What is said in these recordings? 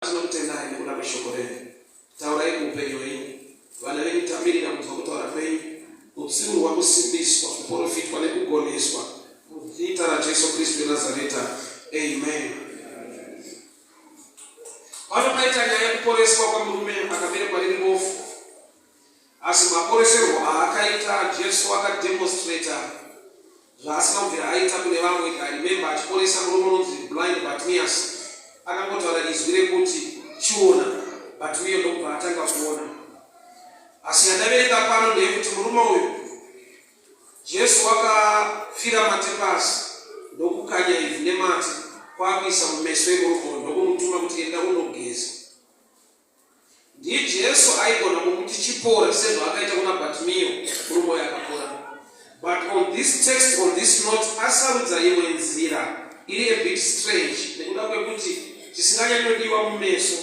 Tinokutendai nekuda kweshoko renyu. Taurai muupenyu hwenyu. Vana venyu tamirira kunzwa kutaura kwenyu, kutsiurwa, kusimbiswa, kuporofitwa nekugoneswa muzita raJesu Kristu weNazareta. Amen. Pano paita nyaya yekuporeswa kwamurume akaberekwa riri bofu. Asi maporeserwo aakaita, Jesu akademonstrator zvaasina kubvira aita kune vamwe. I remember achiporesa murume unonzi blind Bartimaeus, akangotaura izwi rekuti chiona, Bartimaeus ndokubva atanga kuona. Asi yandaverenga pano ndeyekuti murume uyu Jesu wakapfira mate pasi ndokukanya ivhu nemate kwakuisa mumeso emurume uyu ndokumutuma kuti enda unogeza. NdiJesu aigona kumuti chipora sezvaakaita kuna Bartimeo, murume uyo akapora. But on this text, on this note, asarudza imwe nzira iri a bit strange nekuda kwekuti chisinganyanyodiwa mumeso,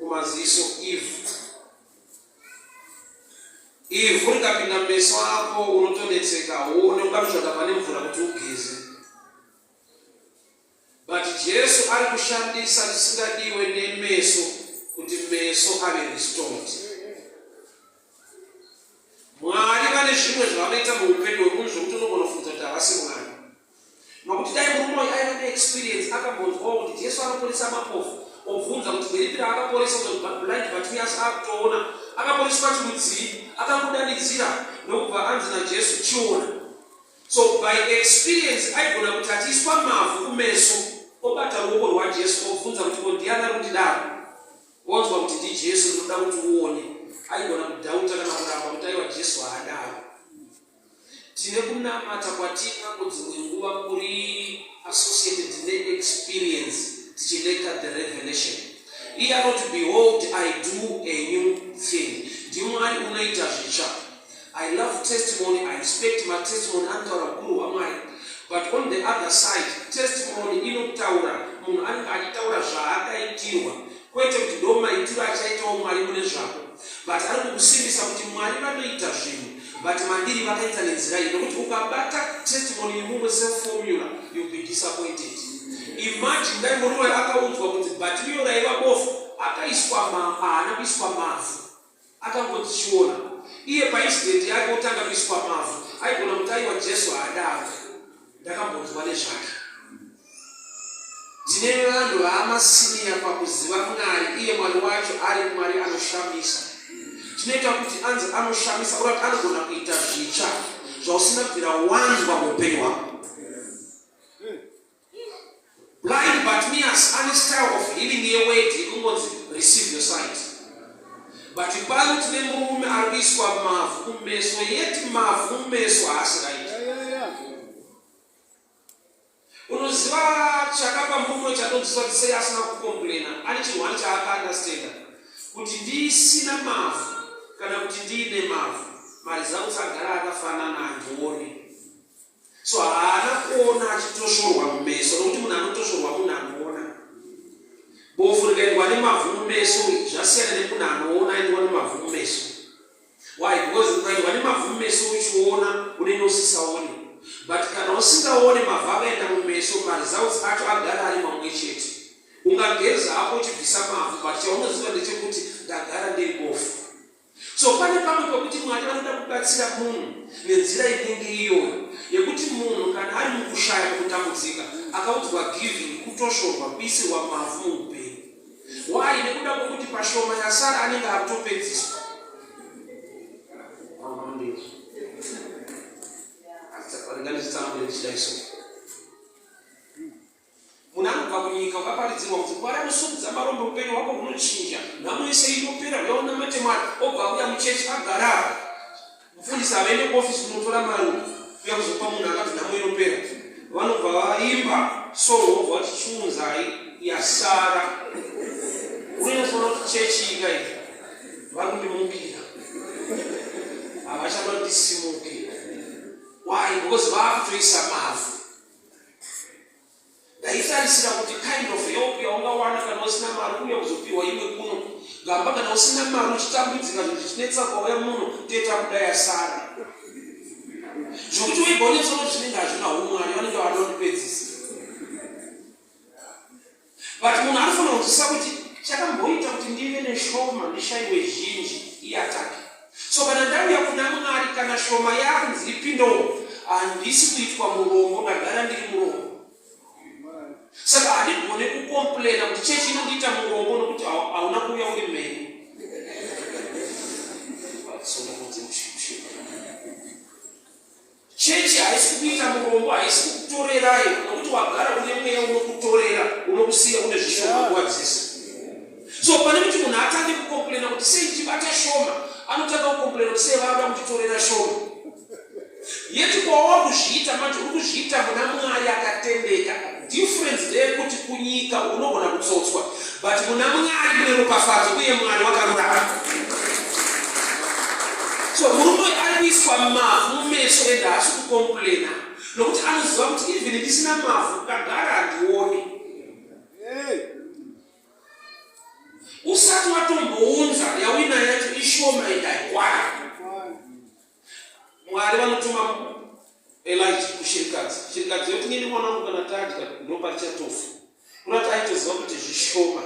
mumaziso, ivhu. Ivhu rikapinda mumeso ako unotonetseka, uone ungatotsvaga pane mvura kuti ugeze. But Jesu ari kushandisa chisingadiwe nemeso kuti meso ave restored. Mwari vane zvimwe zvavanoita muupenyu hwemunhu zvekuti unogona kufunza kuti havasi Mwari. Nokuti dai murume uyu aiva neexperience akambonzwawo kuti Jesu anoporesa mapofu obvunza kuti nderipi raakaporesa blind Bartimaeus akutoona akaporeswa chirudzii akangodanidzira ndokubva anzi naJesu chiona. So by experience aigona kuti achiiswa mavhu kumeso obata ruoko rwaJesu obvunza kuti ko ndiani ari kundidaro onzwa kuti ndiJesu ndinoda kuti uone aigona kudhauta kana kuramba kuti aiwa Jesu haadaro. Tine kunamata kwatiinako dzimwe nguva kuri associated neexperience tichileka the revelation. Iye anoti behold I do a new thing. NdiMwari unoita zvitsva. I love testimony, I respect ma testimony anotaura hukuru hwaMwari but on the other side testimony inotaura munhu anenge achitaura zvaakaitirwa kwete kuti ndo maitiro achaitawo Mwari mune zvako but ari kukusimbisa kuti Mwari vanoita zvinhu but mandiri vakaita nenzira iyi nokuti ukabata testimony yemumwe seformula you'll be disappointed. Imagine dai murume akaudzwa kunzi Bartimeo raiva bofu akaiswa haana kuiswa mavhu Akangonzi chiona. Iye paincident yake otanga kuiswa mavhu. Aigona kuti aiwa Jesu haadaro. Ndakambonzwa nezvake. Tine vanhu vaamasiniya pakuziva Mwari iye Mwari wacho ari Mwari anoshamisa. Chinoita kuti anzi anoshamisa urati anogona kuita zvitsva zvausina kubvira wanzwa muupenyu hwako. Blind Bartimaeus ane style of healing yeword yekungonzi receive your sight. But pano tine murume ari kuiswa mavhu kumeso yet mavhu mumeso haasi right. Unoziva chakapa murume chatonzwiswa kuti sei asina kucomplaina ane chinhu chaakaunderstanda kuti ndisina mavhu kana kuti ndiine mavhu maresults agara akafanana handione. So haana kuona achitoshorwa mumeso nokuti munhu anotoshorwa munhu anoona. Bofu rikaendwa nemavhu mumeso zvasiyana nemunhu anoona aendwa nemavhu mumeso. Why? Because ukaendwa nemavhu mumeso uchiona unenge usisaone. But kana usingaone mavhu akaenda mumeso maresults acho agara ari mamwe chete. Ungageza hako uchibvisa mavhu but chaunoziva ndechekuti ndagara ndiri bofu. So pane pamwe pekuti Mwari vanoda kubatsira munhu nenzira inenge iyoyo yekuti munhu kana ari mukushaya mukutambudzika akaudzwa giving kutoshorwa kuisirwa mavhu muupenyu. Why? Nekuda kwekuti pashoma yasara anenge akutopedziswa. Rega ndichitsanangure ndichidai so. Munhu anobva kunyika ukaparidzirwa kuti Mwari anosumudza marombe upenyu hwako hunochinja, nhamo yese inopera, uya unamate Mwari, obva auya muchechi agara apa. Mufundisi havaende kuofisi kunotora mari kuya kuzopa munhu akati nhamo inopera. Vanobva vaimba song vobva vati chiunzai yasara. Unonyatsoona kuti chechi ika iyi vari kundimukira. Havachada kuti ndisimuke. Why? Because vakutoisa mavhu. Ndaitarisira kuti kind of help yaungawana kana usina mari kuuya kuzopiwa imwe kuno gamba kana usina mari uchitambudzika zvinhu zvichinetsa kwauya muno teta kuda yasara zvokuti wega unetsoona kuti zvinenge hazvina umwari vanenge vada kundipedzisa but munhu anofanira kunzwisisa kuti Chakamboita kuti ndive neshoma ndishaiwe zhinji iattack. So kana ndauya kuna Mwari kana shoma yakunzi ipinde umu handisi kuitwa murombo ndagara ndiri murombo. Saka handigone kucomplaina kuti chechi inondiita murombo nokuti hauna kuuya uri mhenyu. Chechi haisi kukuita murombo, haisi kukutorerai nokuti wagara une mweya unokutorera, unokusiya une zvishoma nguva dzese. So pane kuti munhu atange kucomplaina kuti sei ndichibata shoma, anotanga kucomplaina kuti sei vanoda kunditorera shoma. Yet kwawa kuzviita manje uri kuzviita muna Mwari akatendeka. Difference ndeyekuti kunyika unogona kutsotswa but muna Mwari mune ropafadzo uye Mwari wakarurama. So murume uyu ari kuiswa mavhu mumeso ende haasi kucomplaina nokuti anoziva kuti even ndisina mavhu ndagara handione. Usati watombounza yauinayo yacho ishoma ende haikwana. Mwari vanotuma Elijah kushirikadzi. Shirikadzi yoti nini mwana wangu kana tadya ndopatichatofa. Kurati aitoziva kuti zvishoma.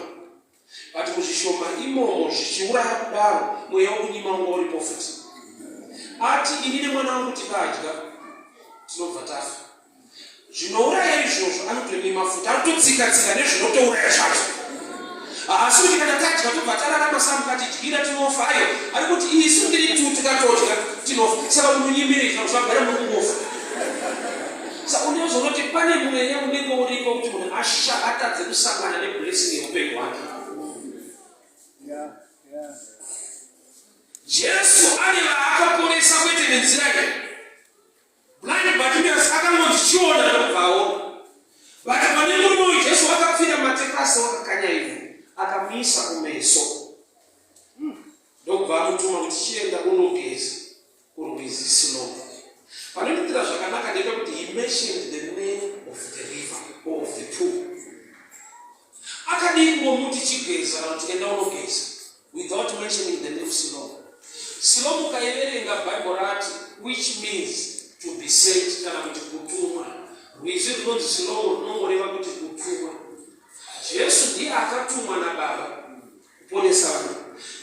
But muzvishoma imomo zvichiuraya kudaro mweya wekunyima wanga uripo futi. Ati ini nemwana wangu tikadya tinobva tafa. Zvinouraya izvozvo anotonyima futi, anototsika tsika nezvinotouraya zvacho. Haasi kuti kana tadya tobva tararama samukati dyira tinofa, ayo ari kuti isu ndiri tu tikatodya tinofa. Saka unonyimirei kana zvagara muri kungofa? Saka unozonoti pane mweya unenge uripo kuti munhu asha atadze kusangana neblessing yeupenyu hwake. Yeah, yeah. Jesu ane vaakaporesa kwete nenzira iyi. Blind Bartimaeus akangonzi chiona ndokubva aona. But pane murume uyu Jesu wakapfira mate pasi wakakanya ivhu akamuisa kumeso. Ndokubva amutuma kuti chienda unogeza kurwizi Siloam. Panoitira zvakanaka ndepekuti he mentioned the name of the river or of the pool. Akadii kungomuti chigeza kana kuti enda unogeza without mentioning the name Siloam. Siloam ukaiverenga Bible rati which means to be sent kana kuti kutumwa. Rwizi runonzi Siloam runongoreva kuti kutumwa. Jesu ndiye akatumwa naBaba kuponesa vanhu.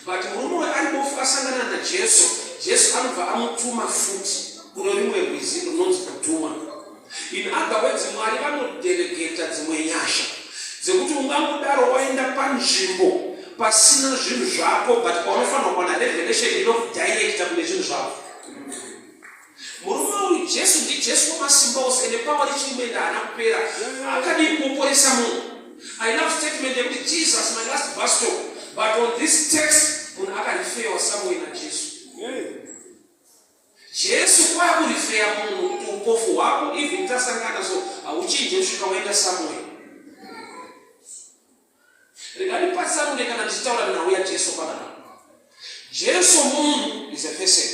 But murume uyu ari bofu asangana naJesu, Jesu anobva amutuma futi kuno rimwe rwizi runonzi kutumwa. In other words, Mwari vanodelegata dzimwe nyasha dzekuti ungangodaro waenda panzvimbo pasina zvinhu zvako but paunofanirwa kuwana revelation inokudirecta kune zvinhu zvako. Murume uyu Jesu ndiJesu wamasimba ose ende power richimuenda haana kupera. Akadii kungoporesa munhu? I love statement yekuti Jesus my last bus stop but on this text munhu akarifewa somewhere naJesu. Jesu kwakurifeya munhu kuti upofu hwako even tasangana so hauchinje kusvika waenda somewhere. Rega ndipatsanure kana ndichitaura nhau yaJesu panapa. Jesu munhu is a person.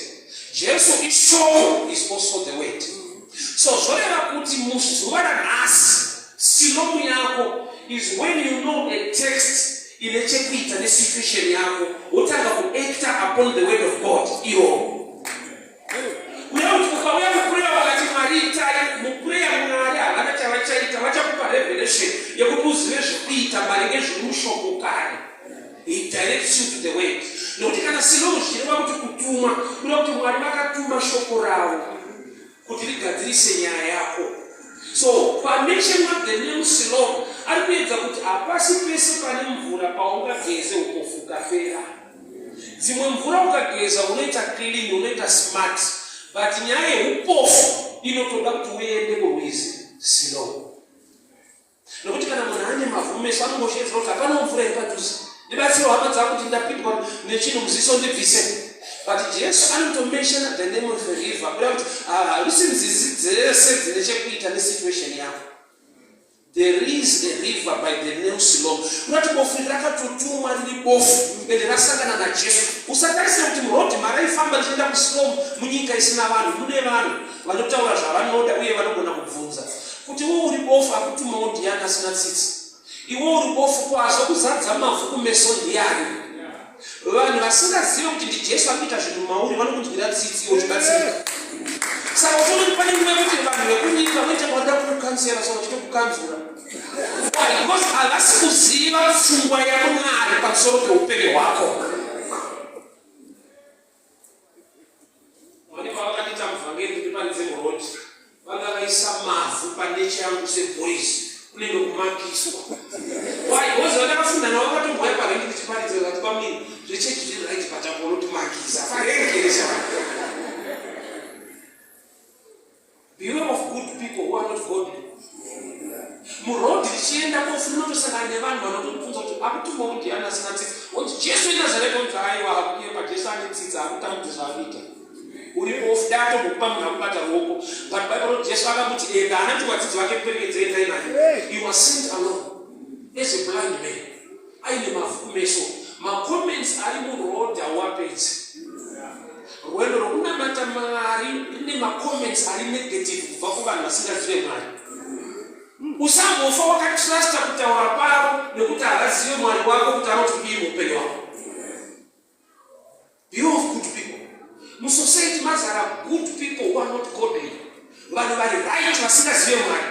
Jesu ishoko is also the word. So zvoreva kuti muzuva ranhasi silomu yako is when you know a text ine chekuita nesituation yako wotanga kuacta upon the word of God iroro. Kuda kuti ukauya muprayer ukati Mwari itai, muprayer Mwari havana chavachaita, vachakupa revelation yekuti uzive zvekuita maringe zviri mushoko kare. He directs you to the word. Nokuti kana silomu zvichireva kuti kutumwa, kuda kuti Mwari vakatuma shoko ravo kuti rigadzirise nyaya yako. So pamentionwa the name Siloam ari kuedza kuti hapasi pese pane mvura paungageze upofu ukapera. Dzimwe mvura ukageza unoita clean, unoita smart, but nyaya yeupofu inotoda kuti uende kurwizi Siloam. Nokuti kana munhu ane mavhu mumeso anongosheedzera kuti hapana mvura iri padhuze, ndibatsirewo hama dzangu kuti ndapindwa nechinhu muziso ndibvise. But Jesu anotomentiona the name of the river kuda kuti harisi nzizi dzese dzine chekuita nesituation yako. There is a river by the name Siloam. Kurati bofu iri rakatotumwa riri bofu ende rasangana naJesu. Usatarisira kuti murodhi maraifamba richienda kuSiloam munyika isina vanhu, mune vanhu vanotaura zvavanoda uye vanogona kubvunza kuti iwe uri bofu akutumawo ndiani asina tsitsi. Iwe uri bofu kwazvo kuzadza mavhu kumeso ndiani? Vanhu vasingazive kuti ndiJesu ari kuita zvinhu mauri vanokunzwira tsitsi iwe uchibatsirika. Saka uchiona kuti pane nguva yekuti vanhu vekunyika vanoita vanoda kukukansera so vachitokukanzura. Why? Because havasi kuziva pfungwa yaMwari pamusoro peupenyu hwako. Mwari pavakandiita muvhangeri ndiparidze muroad, vanga vaisa mavhu paneche yangu seboys kunenge kumakiswa. Why? Because vandakafunda navo vakatombouya parengi ndichiparidza vakati kwamiri zvechechi zviri right but apo unotimakisa parengi here shamwari. Beware of good people who are not godly. Muroad richienda bofu rinotosangana nevanhu vanotokubvunza kuti akutumawo ndiani asina tsitsi. Wonzi Jesu weNazareta wonzi aiwa akuyepa Jesu ane tsitsi akutambudzi zvaakuita. Uri bofu dai atombokupa munhu akubata ruoko. But Bible roti Jesu akamuti enda haana kuti vadzidzi vake muperekedze endai naye. He was sent alone as a blind man. Aine mavhu kumeso. Macomments ari muroad hauapedzi. Rwendo rwokunamata Mwari rine macomments ari negative kubva kuvanhu vasingazive Mwari. Usambofa wakatrusta kutaura kwavo nekuti havazive Mwari wako kuti anoti kudii muupenyu wako. Be of good people. Musociety mazara good people who are not godly. Vanhu vari right vasingazive Mwari.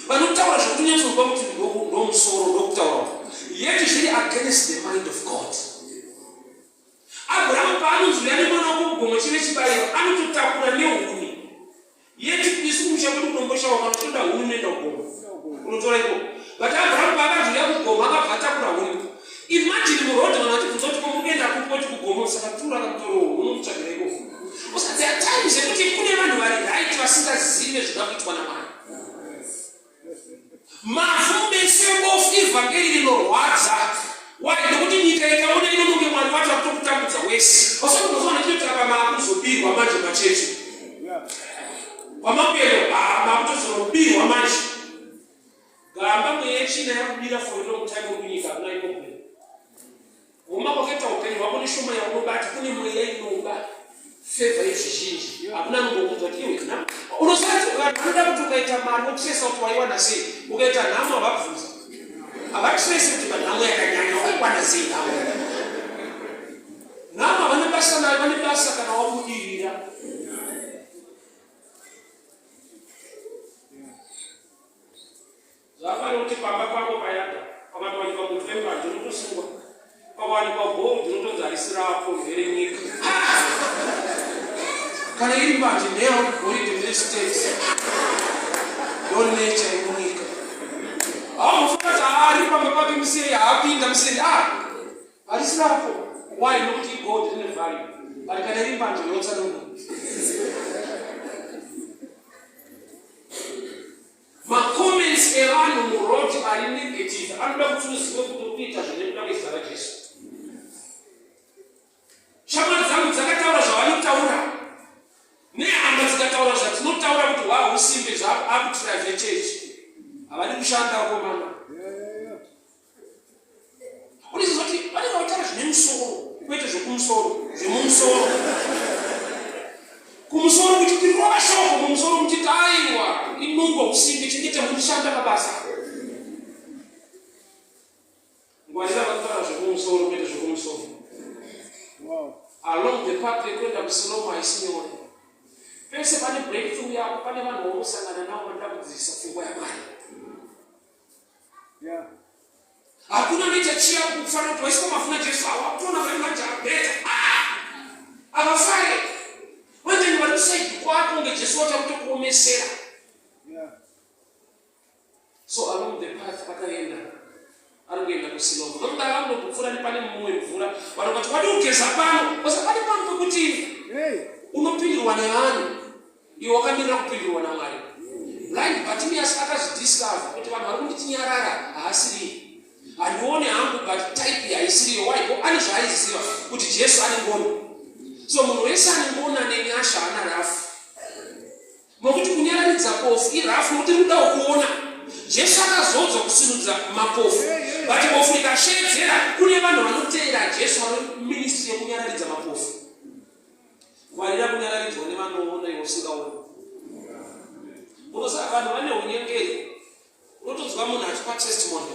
Vanotaura zvekuti unyatsonzwa kuti ndomusoro ndokutaura. Yet zviri against the mind of God. Abrahamu paanonzi uya nemwana wako kugomo chive chibayiro anototakura nehuni. Yet isu kumusha kwedu kudomboshawa kana uchitoda huni unoenda kugomo. Unotora ikoko. But Abrahamu paakanzi uya kugomo akabva atakura huni. Imagine muroad vanhu vachibvunza kuti ko muri kuenda kupi oti kugomo saka tura kamutoro uwo unomutsvagira ikoko. Usa there are times yekuti kune vanhu vari right vasingazive zvinoda kuitwa naMwari. Mavhu mese bofu ivhangeri rinorwadza. Why? Nekuti nyika ikaona inononge Mwari wacho akutokutambudza wese. Wasakunozoona chinoita apa maakuzobirwa manje machechi. Kwamapero ah makutozonobirwa manje. Gamba mweya yechina yakubira for a long time kunyika hakuna problem. Kuoma kwakaita upenyu hwako neshoma yaunobata kune mweya inoba fevha yezvizhinji. Hakuna anombokuudza kuti iwe nhamo. Unoziva kuti vanhu vanoda kuti ukaita mari wotresa kuti waiwana sei. Ukaita nhamo havabvunza. Havatresi kuti panhamo yakanyanya waiwana sei nhamo. Nhamo havana basa nayo, vane basa kana wabudirira. Zvakafanira kuti pamba pako payada pakatowanikwa muti wembanje unotosungwa, pakawanikwa gold unotonzi harisi rako nderenyika. Kana iri mbanje ndeyangu goridhe ndere state ndo nature yemunyika. Haumbofunga kuti ari pamba pake museri haapinda museri ah harisi rako. Why? Nokuti igold rine value but kana iri mbanje yotsa nomunhu. Macomments evanhu muroad ari negative anoda kuti uzive kuti uri kuita zvine kuda kwezita raJesu. Shamwari dzangu dzakataura zvavanotaura nehama dzikataura zvadzinotaura kuti hwahusimbe zvaakutira zvechechi havadi kushanda vakomana. Unoziva kuti vanenge vataura zvine musoro kwete zvekumusoro zvemumusoro kumusoro muchiti rova shoko mumusoro muchiti aiwa inungo usimbe chengeta muchishanda mabasa ngwarira vanotaura zvekumusoro kwete zvekumusoro along the path yekuenda kusilomo haisi nyore pese pane breakthrough yako pane vanhu vaunosangana navo vanoda kudzidzisa pfungwa yamwari Yeah. Hakuna anoita chiya kufanira kuti waiswa mafuna Jesu awa kutoona vari manje abeta. Ah! Havafare. Vanenge vari kusaidi kwako kunge Jesu wacho akutokuomesera. Yeah. So along the path akaenda ari kuenda kuSilomo. Nokudaro anondopfuura nepane mumwe mvura. Vanhu vakati wadi kugeza pano. Basa pane pano pekuti Hey. unopindirwa nevanhu. Iwe wakamirira kupindurwa naMwari. Blind Bartimaeus akazvidiscover kuti vanhu vari kunditi nyarara haasiriye. Handione hangu but type haisiriyo. Why? Ko ane zvaaiziva kuti Jesu ane ngoni. So munhu wese ane ngoni ane nyasha haana rafu. Nokuti kunyararidza bofu irafu nokuti rikuda kuona. Jesu akazodzwa kusinudza mapofu. But bofu rikasheedzera kune vanhu vanoteera Jesu vane ministry yekunyararidza mapofu. Ngwarira kunyararidzwa nevanoona iwe usingaoni. Unoziva vanhu vane unyengeri. Unotonzwa munhu achipa testimony.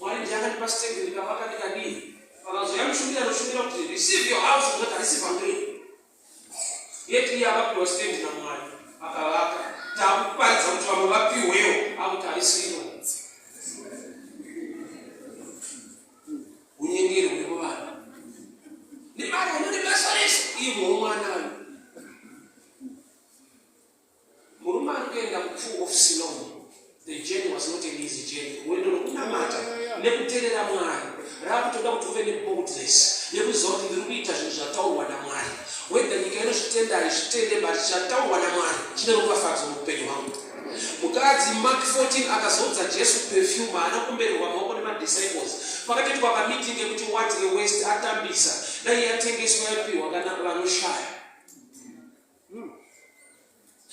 Mwari ndiye akandipa stand ndikavaka ndikadii. Vakazouya mushumiri anoshumira kuti receive your house unoti harisi vhangeri. Yet iye akapiwa stand naMwari akavaka. uve neboldness yekuziva kuti ndiri kuita zvinhu zvataurwa naMwari. Whether nyika inozvitenda haizvitende, but chataurwa naMwari chine ropafadzo muupenyu hwangu. Mukadzi Mark 14 akazodza Jesu perfume, haana kumbererwa maoko nemadisciples. Pakatoitwa kameeting yekuti what a waste, atambisa, dai yatengeswa yapiwa kana vanoshaya.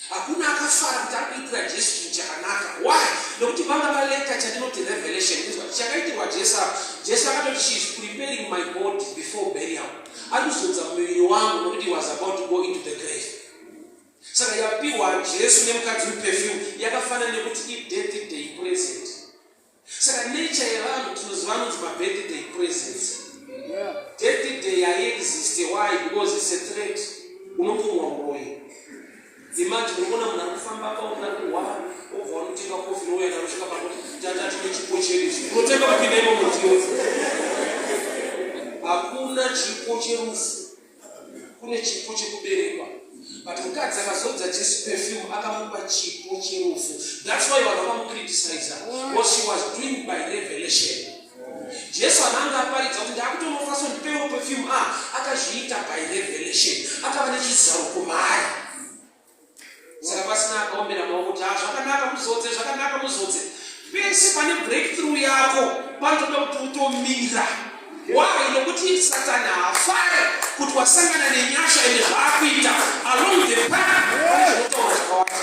Hakuna akafara kuti ari kuitira Jesu chinhu chakanaka. Why? Nokuti vanga valeta chandinoti revelation. Inzwa, chakaitirwa Jesu apa. Jesu akatoti she is preparing my body before burial. Ari kuzodza muviri wangu nokuti he was about to go into the grave. Saka yapiwa Jesu nemukadzi weperfume yakafanana nekuti i-death day present. Saka nature yevanhu tinoziva anonzi mabirthday presents. Death day haiexiste. Why? Because it's a threat. Unopumwa uroyi. Imagine unoona munhu ari kufamba paona ari kurwara obva wanotenga kofi nouya naro svika pakoti tata tine chipo chedu ichi. Unotenga kupinda imomo ndiwe. Hakuna chipo cherufu. Kune chipo chekuberekwa. But mukadzi akazodza Jesu perfume akamupa chipo cherufu. That's why vanhu vakamucriticiza. Because she was doing by revelation. Jesu ananga aparidza kuti ndakutonofa so ndipewo perfume. Ah, akazviita by revelation. Akava nechizaruko maari. Saka pasina akaombera maoko kuti ah, zvakanaka muzodze, zvakanaka muzodze. Pese pane breakthrough yako panotoda kuti utomira. Why? Nokuti Satani haafare kuti wasangana nenyasha ende zvaakuita along the path pane zvinotaura zvakawanda.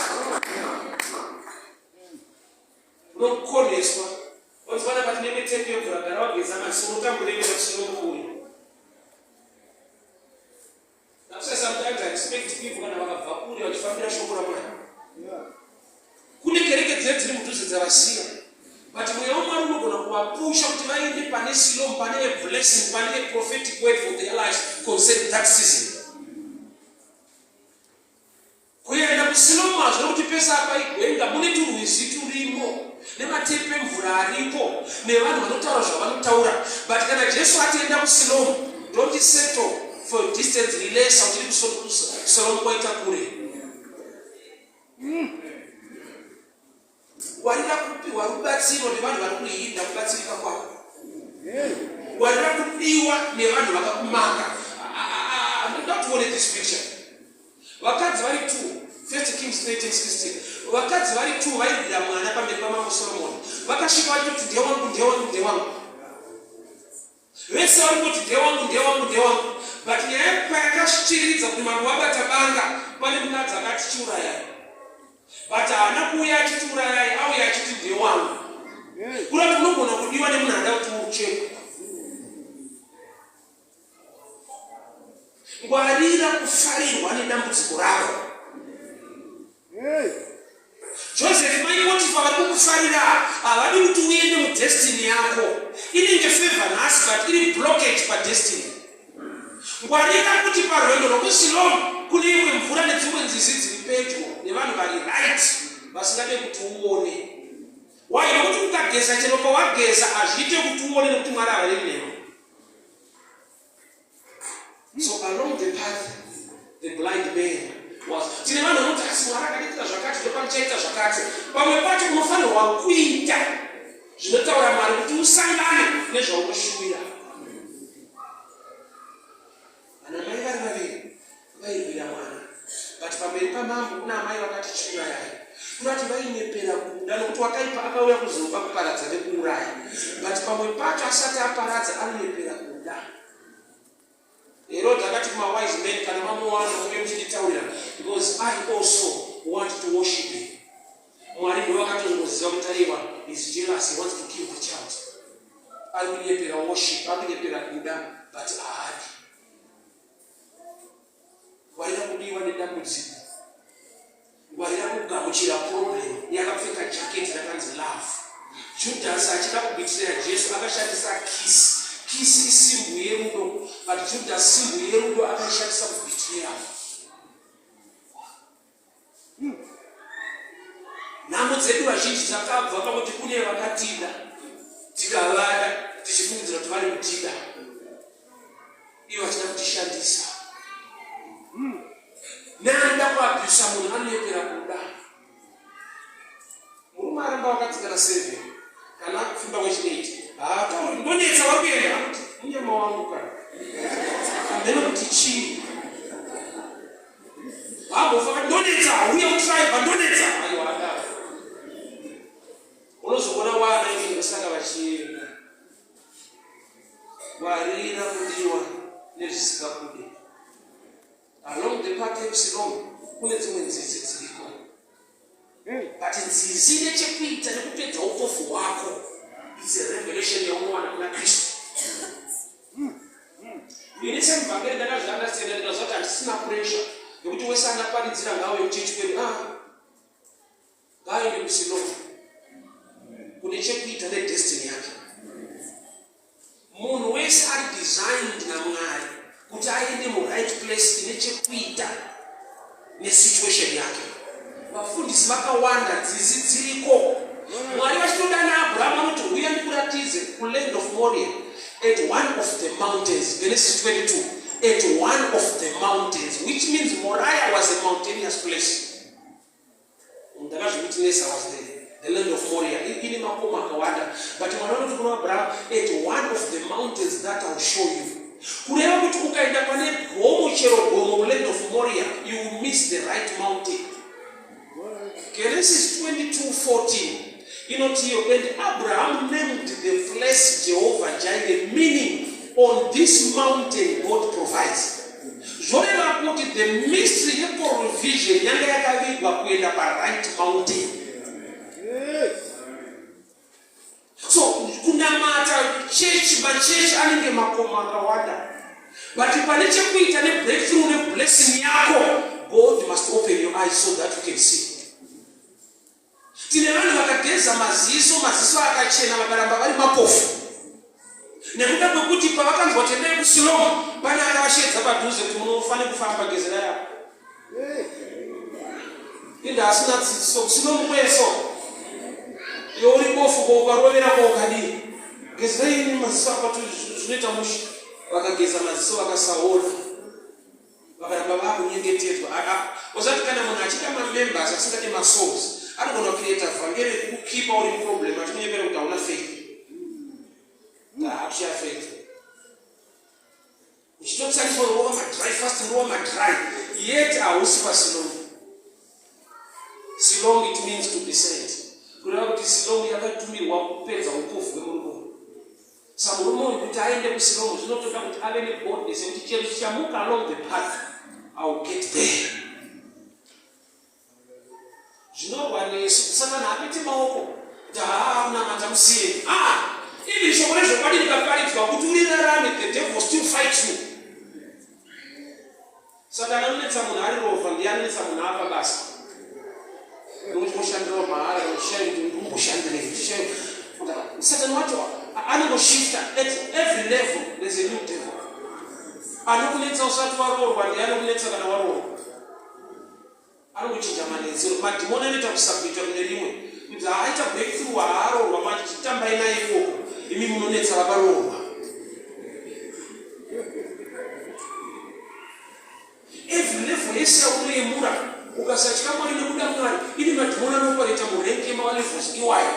Unokoneswa. Onzi panapa tine mitepo yemvura gara wageza maziso unotambura ende maziso. That's why sometimes I respect people kana vakabva kure vachifambira shoko raMwari. Kune kereke dziye dziri mudhuze dzavasiya. But mweya waMwari unogona kuvapusha kuti vaende pane Siloam, pane a blessing, pane a prophetic word for their lives concerning that season. Kuenda kuSilomu hazvina kuti pese apa igwenga, mune turwizi turimo nematepi emvura aripo nevanhu vanotaura zvavanotaura, but kana Jesu ati enda kuSilomu, don't settle for distance rilesa uchiri kuSilomu kwaita kure. Ngwarira kupiwa rubatsiro nevanhu vari kuhinda kubatsirika kwako. Ngwarira kudiwa nevanhu vakakumaka. Ndoda kuti uone this picture. Vakadzi vari two, 1 Kings 13:16. Vakadzi vari two vairwira mwana pamberi pamambo Solomon. Vakasvika vachitoti ndewangu, ndewangu, ndewangu. Vese vari kungoti ndewangu, ndewangu, ndewangu. But nyaya payakasvichiridza kuti mambo vabata banga, pane mukadzi akati chiurayai. But haana kuuya achiti urayai, auya achiti ndewangu. Kurati unogona kudiwa nemunhu anoda kuti uchekwe. Ngwarira kufarirwa nedambudziko rako. Joseph, mai Potifa vari kukufarira havadi kuti uende mudestiny yako. Inenge favor nhasi but iri blockage padestiny. Ngwarira kuti parwendo rwekuSiloam kune imwe mvura nedzimwe nzizi dziri pedyo nevanhu vari right vasingade kuti uone. Why? Nekuti ukageza chero pawageza hazviite kuti uone nekuti Mwari havarevi newe. So along the path the blind man was. Tine vanhu vanoti asi Mwari akatiitira zvakati ndopanichaita zvakati. Pamwe pacho unofanirwa kuita zvinotaura Mwari kuti usangane nezvaunoshuvira. Vana mai vari vaviri vairwira mwana but pamberi pamambo kuna amai vakati chiurayai kurati vainyepera kuda nokuti wakaipa akauya kuzoba kuparadza nekuuraya but pamwe pacho asati aparadza anonyepera kuda. Herod akati kumawise men kana mamuwana muve muchinditaurira because I also want to worship him. Mwari ndivo vakatozongoziva kuti aiwa is jealous, he wants to kill the child. Ari kunyepera worship, ari kunyepera kuda but haadi. Ngwarira kudiwa nedambudziko. Ngwarira kugamuchira problem yakapfeka jacket rakanzi love. Judas achida kubitireya Jesu akashandisa kiss. Kiss isimbu yerudo but Judas simbu yerudo akaishandisa kubitireya. Nhamo dzedu vazhinji dzakabva pakuti kune vakatida tikavada tichifungidzira kuti vari kutida ivo vachida kutishandisa. Neanoda kuabhusa munhu anonyepera kuda. Murume aramba wakatsikana 7 kana akupfimba wechi 8 haatauri ndonetsa vari kuenda anoti munyama. Murume wangu kana hameno kuti chii vambofa ndonetsa uye kutraiva ndonetsa aiwa adaro unozoona wana saka vachienda Ngwarira kudiwa nezvisingakude. Along the path yekuSilomu kune dzimwe nzizi dziriko. But nzizi ine chekuita nekupedza upofu hwako. It's a revelation yaunowana kuna Kristu. Ini semuvhangeri ndakazviunderstanda ndikaziva kuti handisina pressure yekuti wese angaparidzira ngauye kuchechi kwedu. Ah, Ngaaende kuSilomu kune chekuita nedestiny yake. Munhu wese ari designed naMwari kuti aende muright place ine chekuita nesituation yake. Vafundisi vakawanda nzizi dziriko. Mwari vachitodana Abraham anoti huya ndikuratidze kuland of Moria at one of the mountains. Genesis 22 at one of the mountains which means Moriah was a mountainous place. Ndakazviwitnessa was there the land of Moria ine makomo akawanda but mwana unoti kuna Abraham at one of the mountains that I'll show you kureva kuti ukaenda pane gomo chero gomo kuland of Moria you will miss the right mountain Genesis 22:14 inoti iyo and Abraham named the place Jehovah Jireh meaning on this mountain God provides Zvoreva kuti the mystery yeprovision yanga yakavigwa kuenda paright mountain. So kunamata chechi machechi anenge makomo akawanda but pane chekuita nebreakthrough neblessing yako God must open your eyes so that you can see. Tine vanhu vakageza maziso, maziso akachena vakaramba vari mapofu nekuda kwekuti pavakanzwa kuti endai kuSilomu pane akavasheedza padhuze kuti munofanira kufamba gezerai apo. Inda asina dzidziso kuSilomu kweso iwe uri bofu ko ukarovera ko ukadii gezerai ini maziso apa zvinoita mushe. Vakageza maziso vakasaona. Vakaramba vakunyengetedzwa. Usati kana munhu achida mamembers asingade masouls anogona kucreata vhangeri rekukukipa uri muproblem achikunyepera kuti hauna faith. Hakushaya faith. Uchitotsariswa rova madry fast rova madry yet hausi pasilom. Silom it means to be sent. Kureva kuti silom yakatumirwa kupedza upofu hwemurume. Sa murume uyu kuti aende kuSilomu zvinotoda kuti ave neboldness yekuti chero chichamuka along the path I will get there. Zvinorwa nesu satani haapete maoko kuti haa kunamata musiye. Ah, even shoko rezvokwadi rikaparidzwa kuti urirarame the devil still fight you. Satani anonetsa munhu ari rovha ndiye anonetsa munhu apa basa. Nokuti koshandirawo mahara uchishaya kuti ndikumboshandirei uchishaya. Satani wacho anongoshifta at every level there's a new devil. Anokunetsa usati waroorwa ndiye anokunetsa kana waroorwa. Anongochinja manetsero. Madhimoni anoita kusubmita kune rimwe. Kunzi haaita breakthrough haaroorwa manje chitambai naye ikoko. Imi munonetsa vakaroorwa. Every level yese yaunoyemura ukasatya Mwari nekuda Mwari ine madhimoni anoopareta murank yemalevels iwayo.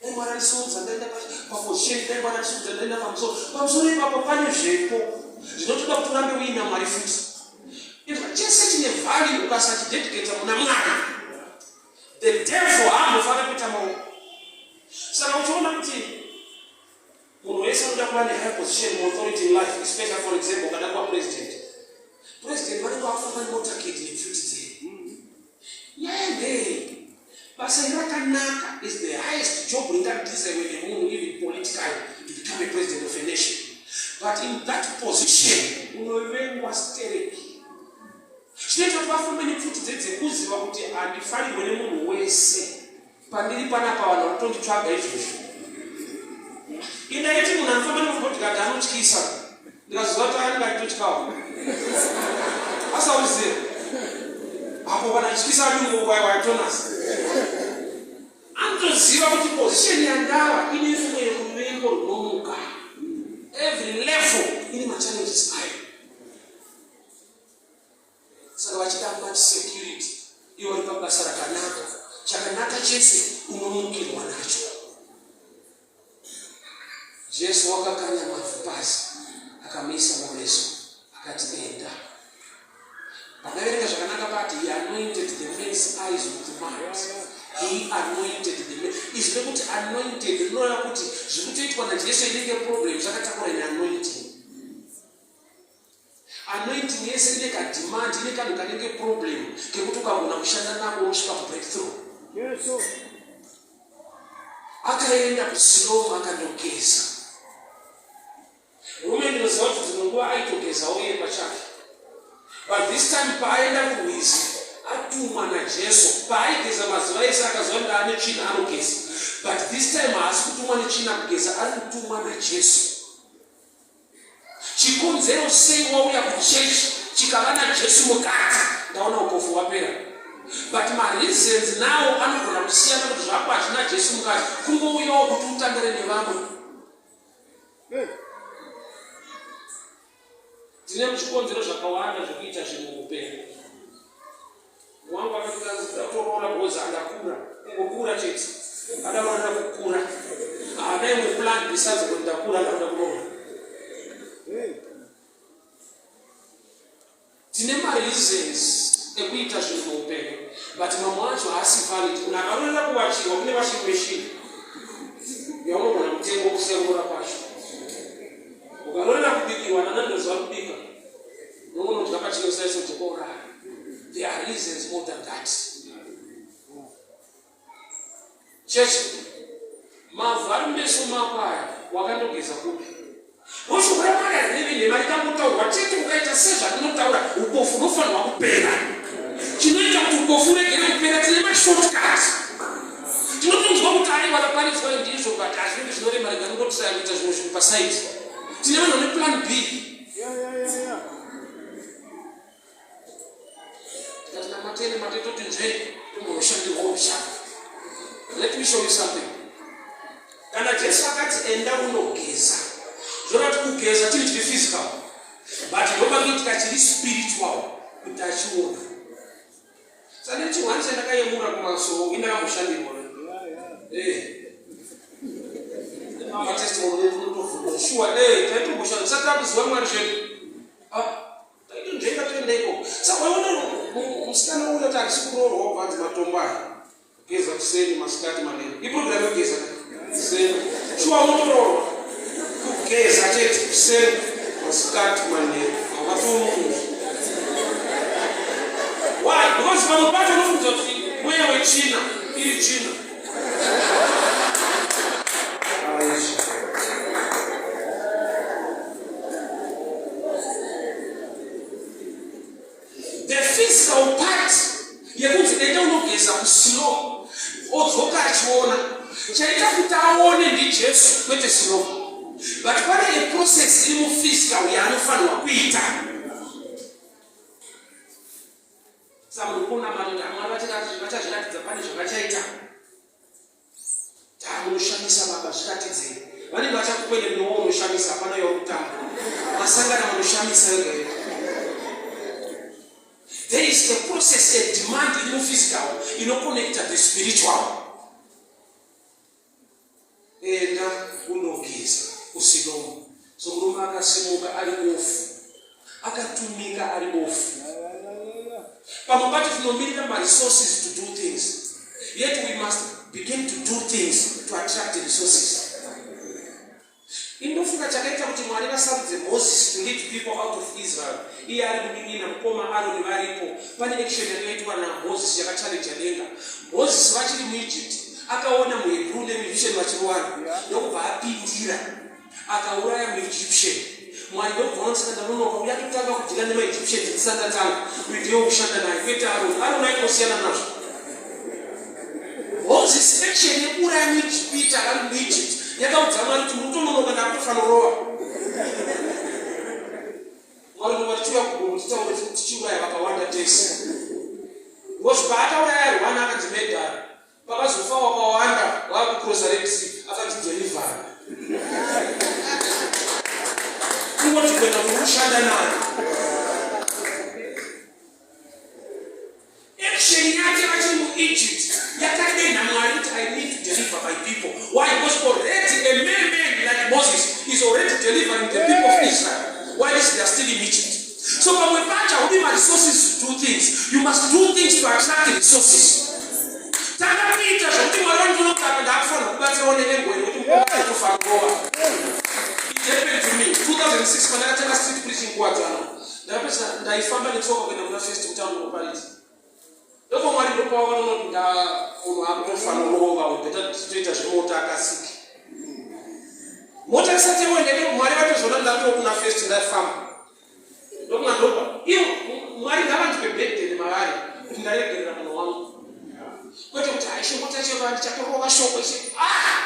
Dai Mwari andisumudza ndaenda paposition, dai Mwari andisumudza ndaenda pamusoro. Pamusoro ipapo pane zvepo zvinotoda kuti urambe uina Mwari futi. Izvo chese chine value ukasachidedicata muna Mwari. The devil haambofanira kuita maoko. Saka uchiona kuti munhu wese anoda kuva nehigh position muauthority in life, especially for example ukada kuva president. President vanenge vakufamba nemotaketi nepfuti dzedu. Nyaya ndei? Basa iri rakanaka is the highest job ringadesirwe nemunhu even politically to become a president of a nation. But in that position unovengwa stereki. Zvinoita kuti vafambe nepfuti dzedzekuziva kuti handifanirwe nemunhu wese. Pandiri panapa vanhu vanotonditsvaga izvozvo. Indaiti munhu anofamba nemabodyguard anotyisa. Ndikaziva kuti anenge achitotyawo. Asauziva. Apo kana achityisa adungo aitonasa. Anotoziva kuti position yandava ine rumwe ruvengo runomuka. Every level ine machallenges ayo. Saka vachida much security iwe uri pabasa rakanaka, chakanaka chese unomukirwa nacho. Jesu wakakanya mavhu pasi akamuisa mumeso akati enda. Pakaverenga zvakanaka pati he anointed the man's eyes with mud. He anointed the man. Izwi rekuti anointed rinoreva kuti zviri kutoitwa naJesu inenge problem zvakatakura ine anointing. Anointing yese ine kademand, ine kanhu kanenge problem kekuti ukagona kushanda nako unosvika kubreakthrough. Jesu. Akaenda kuSilomu akandogeza. Murume ndinoziva kuti dzimwe nguva aitogezawo iye pachake. But this time paaenda kurwizi atumwa naJesu. Paaigeza mazuva ese akaziva kuti ane tsvina anogeza. But this time haasi kutumwa netsvina kugeza, ari kutumwa naJesu. Chikonzero sei wauya kuchechi chikava naJesu mukati, ndaona upofu hwapera. But mareasons nawo anogona kusiyana kuti zvako hazvina Jesu mukati, kungouyawo kuti utandare nevamwe. Tine zvikonzero zvakawanda zvekuita zvinhu muupenyu. Wangu akatoroora because andakura, kungokura chete. Adaroora kukura. Haana imwe plan besides kuti ndakura ndakuda kuroora. Tine mareasons ekuita zvinhu muupenyu but mamwe acho haasi valid. Munhu akaroorera kuwachirwa kune washing machine yaunogona kutenga kusiya kuroora kwacho. Ukaroorera kubikirwa nanandoziva kubika unonodya pachine usaisodzokwa urara. There are reasons more than that. Chechi, mavhu ari mumeso mako aya wakandogeza kupi? Shoko raMwari harirevi nhema, rikangotaurwa chete ukaita sezvarinotaura, upofu hunofanirwa kupera. Chinoita kuti upofu uregere kupera, tine mashortcut. Tinotonzwa kuti aiwa raparidzwa ndizvo, but hazvinenge zvinorema, rega ndingotiraya kuita zvimwe zvinhu pasaidi. Tine vanhu vane plan B. Yeah, yeah, yeah, yeah. Tikati namatene mate toti nzvee tombonoshandirwa ushaka. Let me show you something. Kana Jesu akati enda unogeza, zvoreva kuti kugeza chinhu chiri physical, but ndopanoitika chiri spiritual kuti achiona. Saka ndechihwani chandakayemura kumasowo indakamoshandirwa. Eh. Matestimony unotovhunza shuwa eh taitomboshandisa tisati takuziva Mwari zvedu. Ah. Taito toenda ikoko. Saka waona musikana uya kuti handisi kuroorwa kubva hanzi matombo aya. Geza kuseni masikati manheru. Iprogram yekugeza kuseni. Shuwa unotoroorwa. Kugeza chete kuseni masikati manheru. Haungatomunhu. Why? Because pamwe pacho unofunza kuti mweya wetsvina iri tsvina. The physical part yekunzi enda unogeza kuSiloam odzoka achiona chaita kuti aone ndiJesu kwete Siloam, but pane a process iri muphysical yaanofanirwa kuita. Saka muri kuona mari kuti Mwari vachazviratidza pane zvavachaita. Taa munoshamisa baba zviratidzei. Vanenge vachakukwene munowo unoshamisa hapana yauri kutamba. Masangana vanoshamisa yoga yoga. There is a process, a demand iri muphysical inoconnecta the spiritual. Enda unogeza kuSilomu. So murume akasimuka ari bofu, akatumika ari bofu. Pamwe pacho tinomirira maresources to do things, yet we must begin to do things to attract the resources. Indofunga chakaita kuti Mwari vasarudze Moses to lead people out of Israel iye ari munin'ina mukoma Aroni varipo. Pane action yakaitwa naMoses yakachallenja denga. Moses vachiri muEgypt akaona muHebrew nemuEgyptian vachirowana ndokubva apindira akauraya muEgyptian. Mwari ndokubva vaona saka ndanonoka uya atotanga kudhila nemaEgyptians ndisati ndatanga. Uyu ndiye wekushanda naye kwete Aroni. Aroni aingosiyana nazvo. Moses action yekuuraya muIjipita vari muEgypt yakaudza Mwari kuti mutononoka ndakutofanorova. Mwari ndobva tichiuya kugomo titaure tichiuraya vakawanda tese. Because paakauraya Rwana akanzi medhara. Pakazofa wakawanda vakucrossa Red Sea akanzi deliver. Kungoti kuenda kunoshanda naye. Action yake vachiri muEgypt yakadenha Mwari kuti I need to deliver my people. Why? Because already a mere man like Moses Moses is already delivering the people of Israel while they are still in Egypt. So pamwe pacho haudi maresources to do things. You must do things to attract resources. Tanga kuita zvokuti Mwari vandiona kuti apa ndaakufanira kubatsirawo nenenguva nekuti mukoma atofanirova. It happened to me 2006 pandakatanga street preaching kuwadzana. Ndakapedzisa ndaifamba netsoka kuenda kuna first kuti anoparidza. Ndoko Mwari ndopavanoona kuti nda munhu akutofanorova we better titoita zvemota akasike. Mota isati yaenda ndeko Mwari vatozoona ndatokuna first ndafamba. Ndokuna ndopa. Iyo Mwari ngavandipe burden mavari kuti ndaregerera munhu wangu. Kwete kuti haishe mota yacho ndichatorova shoko ishe. Ah!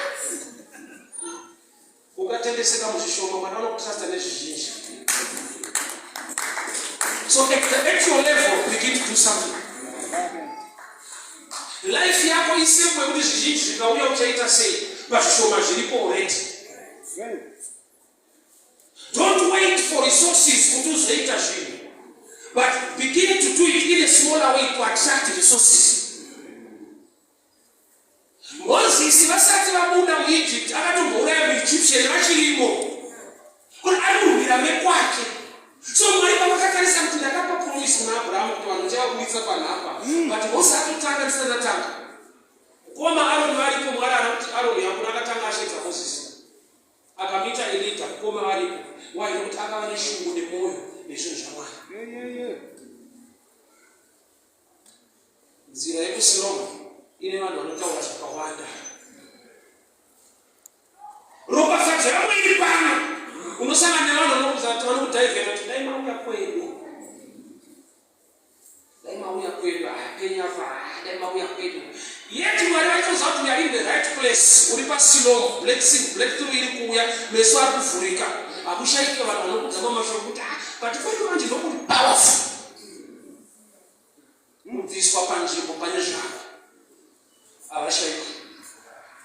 Ukatendeseka muzvishoma Mwari vanokutrusta nezvizhinji. So at the actual level begin to do something. Life yako isimple yekuti zvizhinji zvikauya uchaita sei pazvishoma zviripo already. Don't wait for resources kuti uzoita zvinhu but begin to do it in a smaller way to attract resources. Mozisi vasati vabuda muEgypt akatombouraya muEgyptian vachirimo kuti ari kurwira vekwake. So Mwari pavakatarisa kuti ndakapa promise kuna Abrahamu kuti vanhu ndichavaburitsa panhapa but Mozisi atotanga ndisati ndatanga. Mukoma Aroni varipo, Mwari haana kuti Aroni hakuna akatanga ashedza Mozisi. Akamuita leader mukoma varipo. Why? Nekuti akava neshungu nemwoyo nezvinhu zvaMwari. Nzira yekuSilomu ine vanhu vanotaura zvakawanda. Ropafadzo yako iri pano. Unosangana nevanhu vanokuudza kuti vanokudhaivheta kuti dai mauya kwedu. Dai mauya kwedu, ah, penyu apa, ah, dai mauya kwedu. Yet Mwari vaitoziva kuti we are in the right place. Uri paSilomu, blessing, breakthrough iri kuuya, meso ari kuvhurika. Hakushaike vanhu vanokuudza mamashoko kuti ah, but kwedu manje ndokuri powerful. Kubviswa panzvimbo pane zvako havashaikwi.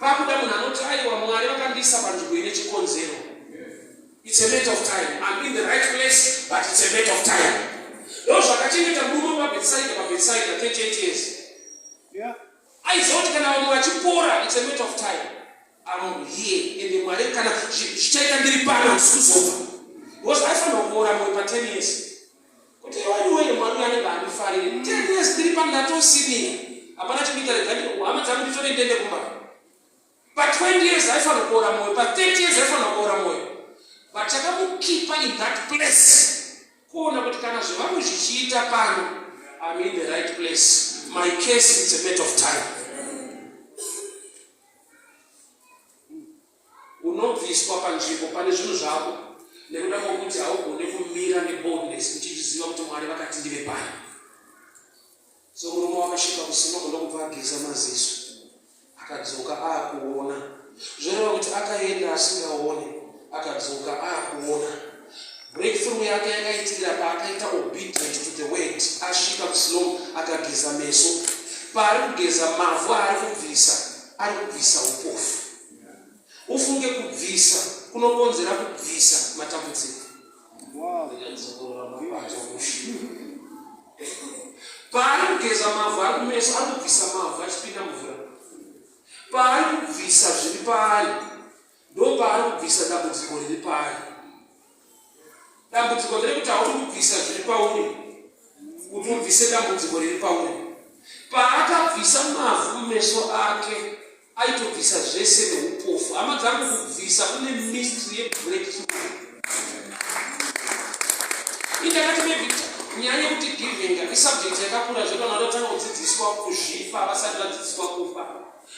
Pakuda munhu anoti aiwa Mwari vakandiisa panzvimbo ine chikonzero. It's a matter of time. I'm in the right place but it's a matter of time. Ndo zvakachengeta murume paBethsaida paBethsaida 38 years. Yeah. Aiziva kuti kana vamwe vachipora it's a matter of time. I'm here ende Mwari kana zvichaita ndiri pano handisi kuzobva. Because aifanirwa kuora mwoyo pa 10 years. Kuti iwe mwari uyu anenge andifarire. 10 years ndiri pano ndatosiniya. Hapana chekuita rega hama dzangu nditore ndiende kumba. Pa 20 years aifanira kuora mwoyo, pa 30 years aifanira kuora mwoyo. But chakamukipa in that place kuona kuti kana zvevamwe zvichiita pano, I'm in the right place. My case is a matter of time. Unobviswa panzvimbo pane zvinhu zvako nekuda kwokuti haugone kumira neboldness uchichiziva kuti Mwari vakati ndive pano. So murume wakasvika kuSilomu ndokubva ageza maziso akadzoka aakuona. Zvoreva kuti akaenda asingaone akadzoka aakuona. Breakthrough yake yakaitikira paakaita obedient to the word. Asvika kuSilomu akageza meso. Paari kugeza mavhu aari kubvisa ari kubvisa upofu. Ufunge kubvisa kunokonzera kubvisa matambudziko. Paari kugeza mavhu ari kumeso ari kubvisa mavhu achipinda mvura. Paari kubvisa zviri paari ndopaari kubvisa dambudziko riri paari. Dambudziko nderekuti hauri kubvisa zviri pauri kuti ubvise dambudziko riri pauri. Paakabvisa mavhu mumeso ake aitobvisa zvese neupofu. Hama dzangu, kubvisa kune mystery yebreakthrough. Indakati maybe nyaya yekuti giving isubject yakakura zvekuti vanhu vanotanga kudzidziswa kuzvipa vasati vadzidziswa kupa.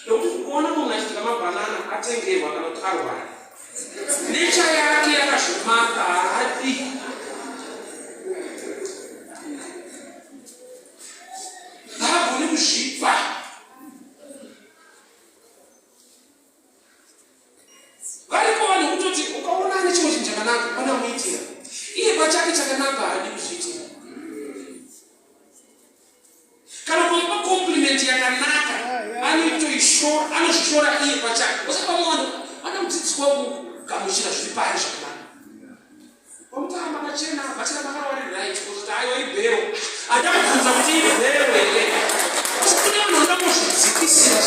Nekuti kuona munhu achidya mabhanana atengerwa kana kuti arwara. Nature yake yakazvimaka haadi. Haagoni kuzvipa. Variko vanhu kutoti ukaona ane chimwe chinhu chakanaka vanomuitira. Iye pachake chakanaka haadi kuzviitira. Kana kuipa compliment yakanaka anoitoishora, anozvishora iye pachake. Usati vamwe vanhu vanodzidziswa kugamuchira zviri paari zvakanaka. Vamutamba machena, machena makarova riri right, kuzoti aiwa ibhero. Ada kubvunza kuti ibhero here. Asi kune vanhu vanoda kuzvidzikisira.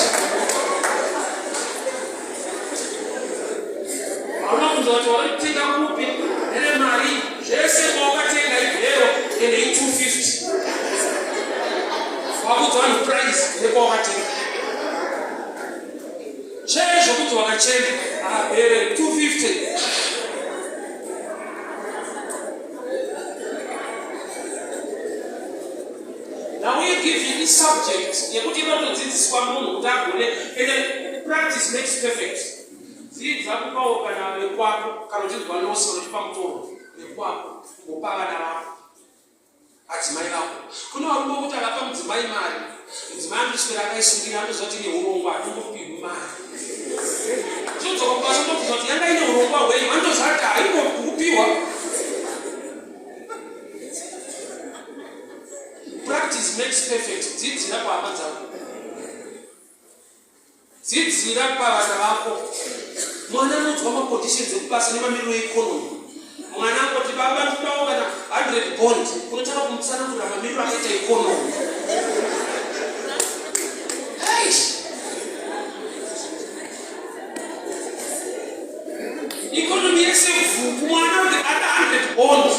Hauna kunzwa. Kubvunza kuti waritenga kupi, ndere mari, zvese kwawakatenga ibhero ende i250. Wakudza vanhu price nekwawakatenga. Chee zvokuti wakachena, ah, bhere 250. Now we give you this subject yekuti inotodzidziswa munhu kuti agone and practice makes perfect. Dzidza kupawo kana vekwako kana uchinzwa loss kana uchipa mutoro vekwako kumbopa vana vako adzimai vako. Kune varume vokuti akapa mudzimai mari mudzimai anotoswera akaisungira anotoziva kuti ine urongwa hatingopihwi mari. Tinodzoka kubasa tobvunza kuti yanga ine urongwa hwei vanotoziva kuti haingokupiwa. Practice makes perfect. Dzidzira kuhama dzako. Dzidzira pavana vako. Mwana anonzwa maconditions ekubasa nemamiriro economy. Mwana angoti baba ndikudawo kana 100 bond, unotanga kumutsanangurira mamiriro akaita economy. Eish. Economy yese vhuku mwana kuti ada 100 bond.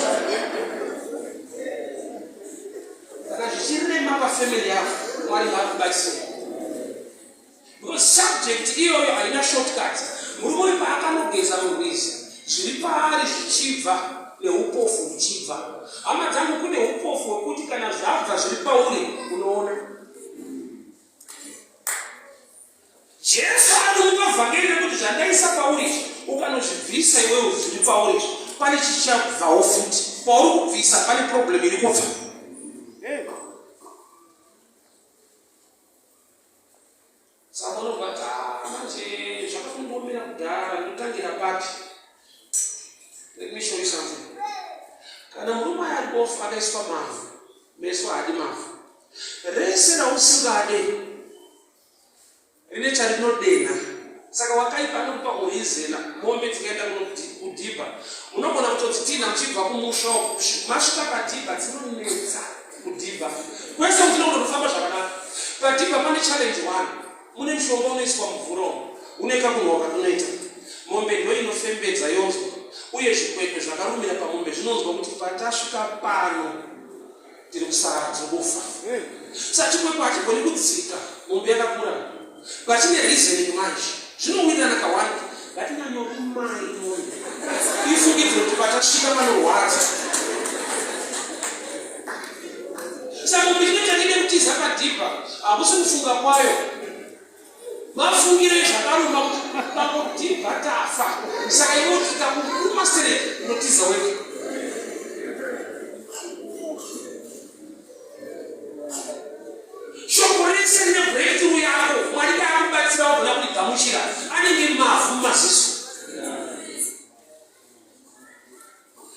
Kana zvichirema pafamily yako, Mwari ngaakubatsire. Because subject iyoyo haina shortcut. Murume uyu paakanogeza murwizi, zviri paari zvichibva neupofu huchibva. Hama dzangu, kune upofu hwekuti kana zvabva zviri pauri unoona. Jesu anomupa vhangeri rekuti zvandaisa pauri izvi ukanozvibvisa iwewe zviri pauri izvi pane chichabvawo futi pauri kubvisa pane problem iri kubva. Saka unobva kuti ah, manje zvakatombomira kudhara ndinotangira papi? Let me show you something. Kana murume ari bofu akaiswa mavhu, meso haadi mavhu. Rese rausingade rine charinodenha saka wakaipa anokupa kuhizela mombe dzikaenda kudhibha munogona kutodzitinha muchibva kumusha masvika padhibha dzinonetsa kudhibha kwese kuti tinogona kufamba zvakanaka padhibha pane challenge one mune mushonga unoiswa mumvura umu une kakunhuwa katunoita mombe ndo inofembedza yonzwa uye zvikwekwe zvakarumira pamombe zvinonzwa kuti patasvika pano tiri kusara tiri kufa saka chikwekwe hachigoni kudzika mombe yakakura pachine reasoning manje zvinowirirana kawanda ngatinyanyorumai mombe ifungidzire kuti patasvika panorwadza saka mombe chinoita nide kutiza padhibha hakusi kufunga kwayo Mafungire zvakaruma kuti pangodhibha tafa saka iwe kuti takuruma stereki unotiza wega. Shoko rese rine breakthrough yako Mwari dai akubatsira wagona kurigamuchira anenge mavhu mumaziso.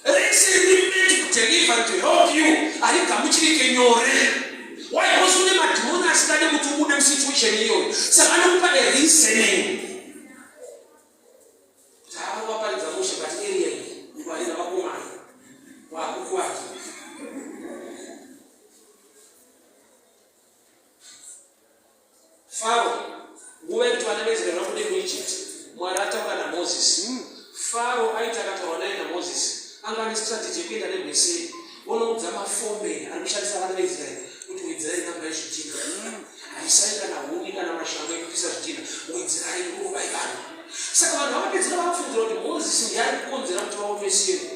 Rese riri meant to deliver to help you harigamuchirike nyore. Why? Because une madhimoni asingade kuti ubude musituation iyoyo. Saka anokupa a reasoning. Kuti ava vaparidza mushe but area iyi ngwarira vakomana. Wakukuwadza. Faro, nguva yekuti vana veIsraeri vabude muEgypt, Mwari ataura naMozisi. Mm. Faro aiti akataura naye naMozisi, anga ane strategy yekuenda nemheseri onoudza mafomen ari kushandisa vana veIsraeri kuti wedzerai namba yezvidhina. Mm. Haisai kana huni kana mashanga ekupisa zvidhina, wedzerai nguva vanhu. Saka vanhu vakapedzera vakufungira kuti Mozisi ndiye ari kukonzera kuti vaomeserwe.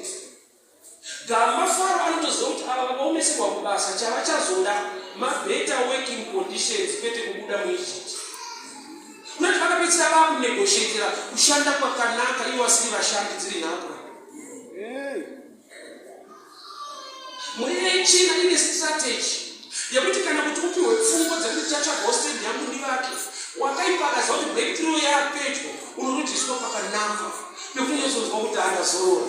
Gamba Faro anotoziva kuti ava vakaomeserwa kubasa chavachazoda mabetter working conditions kwete kubuda muEgypt. Kunoti vakapedzisira vakunegotiatira kushanda kwakanaka ivo vasiri vashandi dziri nhapwa. Mweya yechina ine strategy yekuti kana kuti upiwe pfungwa dzekuti chatsvagawo stand yangu ndivake wakaipa akaziva kuti breakthrough yapedyo unorudiswa pakanaka pekunyozonzwa kuti andazorora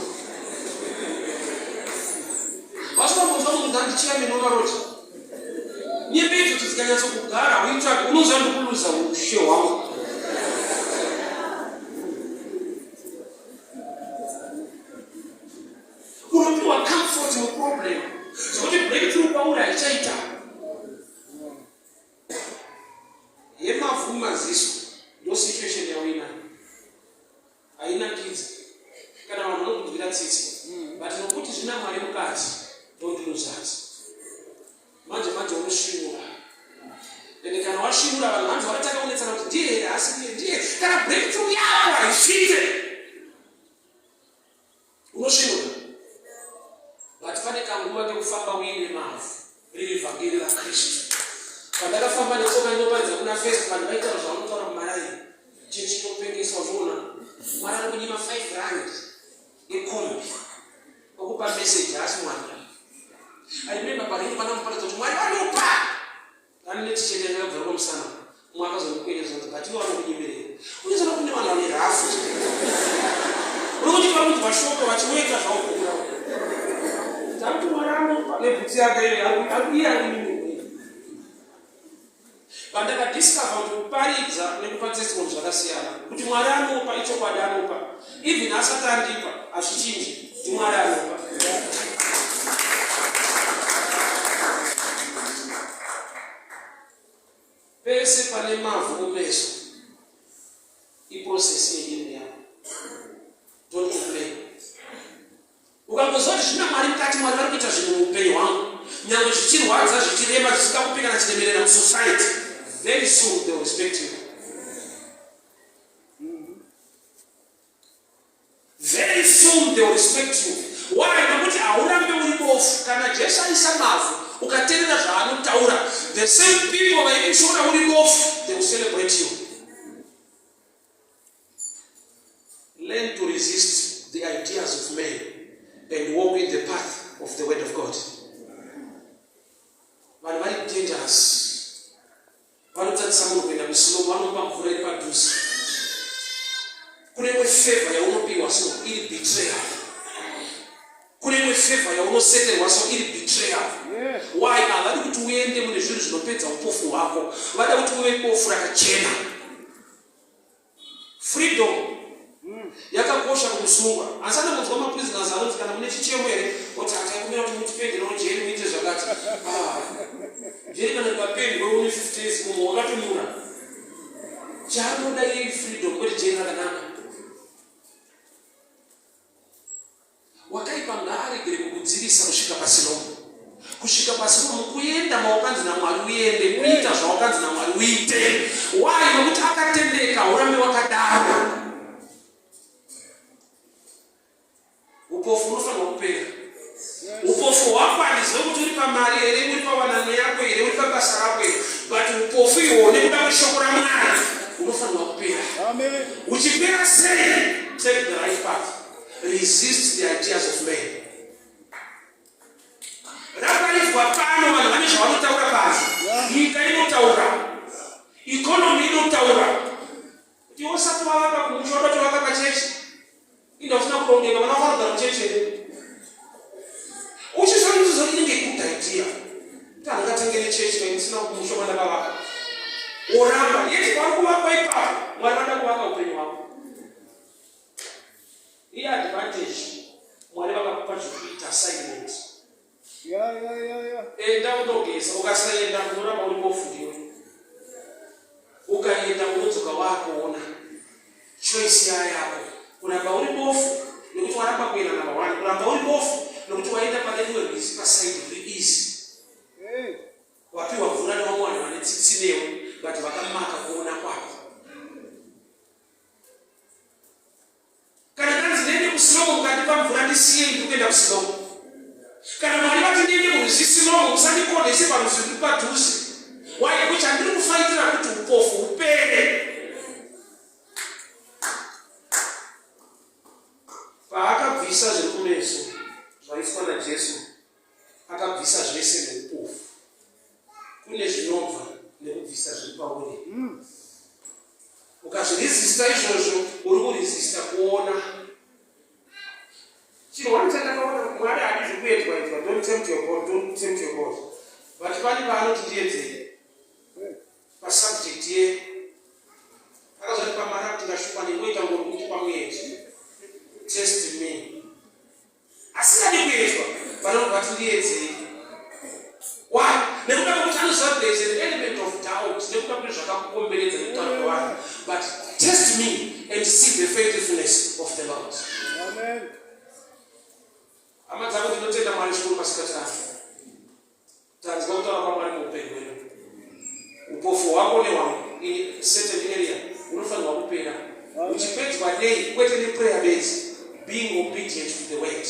vasinombonzwa munhu andichairman wemaroja nyembe idzodzo dzikanyatso kugara huitsvake unonzwa ndikuluza ushe hwangu unopiwa comfort muproblem zvekuti breakthrough kwauri haichaita yemavhu maziso ndo situation yauinayo hainakidzi. kunzwira tsitsi. But nokuti zvina Mwari mukati, don't lose heart. Manje manje unosvinura. Ende kana wasvinura vanhu vanzi vakatanga kunetsana kuti ndiye here asi ndiye ndiye kana breakthrough yako haisvike. Unosvinura. But pane kanguva kekufamba uine mavhu riri vhangeri raKristu. Pandakafamba netsoka ndinoparidza kuna first vanhu vaitaura zvavanotaura mumaraini. Chechi inopengesa uchiona. Mwari ari kunyima 5 rand ekombi. Okupa message haasi Mwari. I remember pariri panamuparidza kuti Mwari vanopa. Ani netichete ndakabva pamusana. Mumwe akazondikwenya zvanzi but iwe vanokunyemerera. Unoziva kune vanhu vane rafu. Unokuti vari kunzwa shoko vachiweka zvavo bhuku ravo. Takuti Mwari anopa nebhutsi yake iye ari iye ari kunyemerera. Pandakadiscover kuti kuparidza nekupa testimony zvakasiyana. Kuti Mwari anopa ichokwadi anopa. Even asati andipa hazvichinji. NdiMwari anopa. Pese pane mavhu mumeso iprocess yehealing yako. Don't complain. Ukangoziva kuti zvina Mwari mukati, Mwari vari kuita zvinhu muupenyu hwangu, nyange zvichirwadza, zvichirema, zvisingakupi kana chiremerera musociety, very soon they will respect you. Very soon they will respect you. Why? Nokuti haurambe uri bofu. Kana Jesu aisa mavhu, ukaterera zvaanotaura, the same people vaikushora uri bofu, they will celebrate you. Learn to resist the ideas of men and walk in the path of the word of God. Vanhu vari dangerous. Vanotadzisa munhu kuenda kusilomo vanomupa mvura iri padhuze. Kune imwe favor yaunopiwa so iri betrayal. Kune imwe favor yaunoseterwa so iri betrayal. Why? Havadi kuti uende mune zvinhu zvinopedza upofu hwako. Vada kuti uve bofu rakachena. Freedom yakakosha kumusungwa. Asi anongonzwa maprisoners anonzi kana mune chichemo here oti ataikumbira kuti mutipenderawo jeri muite zvakati. Ah, jeri kana rikapendwe une 50 years mumwe wakatonyura. Chaanoda iye freedom kwete jeri rakanaka. Wakaipa ngaaregere kukudzivisa kusvika pasiromo. Kusvika pasiromo kuenda mawakanzi naMwari uende, kuita zvawakanzi naMwari uite. Why? Nokuti akatendeka, urambe wakadaro. Upofu hunofanirwa kupera. Upofu hwako handizive kuti uri pamari here, uri pawanano yako here, uri pabasa rako here, but upofu ihwo nekuda kweshoko raMwari hunofanirwa kupera. Uchipera sei? Take the right path. Resist the ideas of men. Raparidzwa pano vanhu vane zvavanotaura panze. Nyika inotaura. Economy inotaura. Kuti usati wavaka kumusha wada kutovaka pachechi. Inda usina kurongeka vana vanogara muchechi here? Uchizvaizvozvo inenge good idea. Kuti handingatengere chechi kana ndisina kumusha kwandakavaka. Woramba yeti pari kuvakwa ipapo Mwari vada kuvaka upenyu hwako. Iye advantage Mwari vakakupa zvekuita assignment. Yeah, yeah, yeah, yeah. Enda unogeza ukasaenda unoramba uri bofu ndiwe. Ukaenda unodzoka wakuona. Choice ya yako. Kuramba uri bofu nekuti waramba kuenda number one. Kuramba uri bofu nekuti waenda pane rimwe rwizi paside riri easy. Hey. Wapiwa mvura nevamwe vanhu vane tsitsi newe but vakamaka kuona kwako. Kana ndanzi ndiende kuSilomo mukandipa mvura ndisiyei ndiri kuenda kuSilomo. Kana Mwari vati ndiende kurwizi Silomo musandikonhese parwizi ruri padhuze. Why? Nekuti chandiri kufaitira kuti upofu hupere. Paakabvisa zviri kumeso zvaiswa naJesu akabvisa zvese neupofu. Kune zvinobva nekubvisa zviri pauri. Ukazviresista izvozvo uri kuresista kuona. Chinhu one chandakaona Mwari haadi zvekuedzwa edzwa. Don't tempt your God, don't tempt your God. But pane paanoti ndiedzei pasubject ye akazoti pamara kuti ndashupa ndingoita ngoro kuti pamuedzo. Test me. Asingadi kuedzwa vanobva vati ndiedzei. Why? Nekuda kwekuti anoziva kuti there is an element of doubt nekuda kune zvakakukomberedza nekutaura kwevanhu. But test me and see the faithfulness of the Lord. Amen. obedient to the word.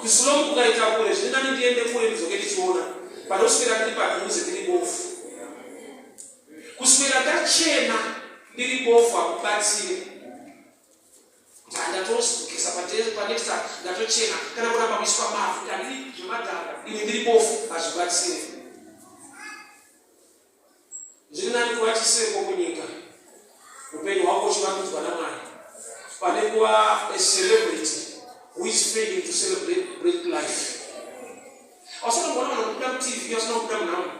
KuSilomu kukaita kure, zviri nani ndiende kure ndidzoke ndichiona pane kuswera ndiri padhuze ndiri bofu. Kuswera ndachena ndiri bofu hakubatsire. Kuti handatozogeza panext ndatochena kana kuramba kuiswa mavhu kuti handiri zvemadhaka ini ndiri bofu hazvibatsire. Zviri nani kuva chiseko munyika upenyu hwako uchivandudzwa naMwari pane kuva a celebrity who is failing to celebrate life. Ausana kuona vanhu vanobuda muTV vasina kubuda munhamo.